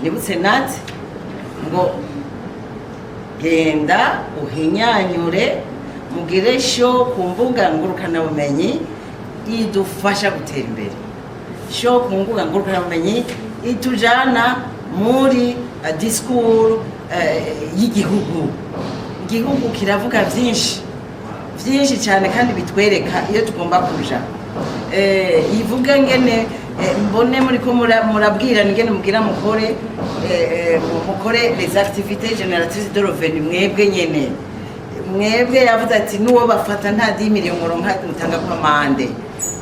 Nibutse nati ngo genda uhinyanyure, mugire show ku mbuga ngurukanabumenyi idufasha gutera imbere, show ku mbuga ngurukanabumenyi itujana muri discours y'igihugu. Igihugu kiravuga vyinshi vyinshi cyane kandi bitwereka iyo tugomba kuja. Ivuga ngene mbone muriko murabwirana ingene mugira mukore, mukore les activités génératrices de revenu mwebwe nyene mwebwe. Yavuze ati nuwo bafata nta 10 millions muronka mutanga kwa amende.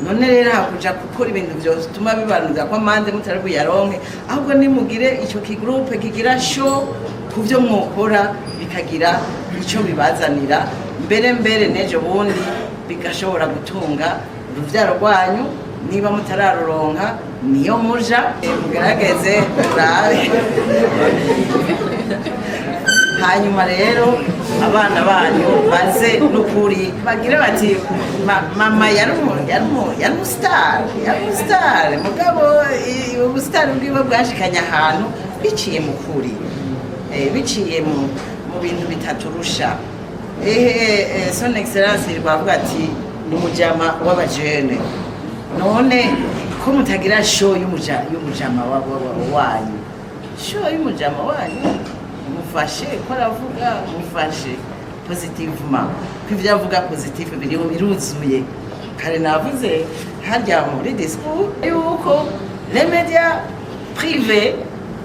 None rero hakuja gukora ibintu vyotuma bibanuza ko amende mutari buyaronke, ahubwo nimugire ico ki groupe kigira show ku vyo mwokora, bikagira ico bibazanira mbere mbere n'ejo bundi, bigashobora gutunga uruvyaro rwanyu niba mutararuronka. Niyo muja, mugerageze murabe. Hanyuma rero abana banyu baze n'ukuri bagire bati: "Mama yari umu star, yari umu star, mugabo ubusitari bwiwe bwashikanye ahantu biciye mu kuri, biciye mu bintu bitaturusha." Ehe, Son Excellence rwavuga ati ni umujama w'abajene. None ko mutagira show y'umujama wanyu, show y'umujama wanyu? Mufashe ko aravuga, mufashe positivement, ko ivyo avuga positif biriho biruzuye. Kare navuze harya muri discours yuko les médias privés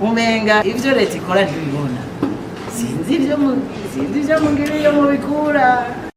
umenga ivyo leta ikora ntibibona. Sinzi ivyo mugira iyo mubikura.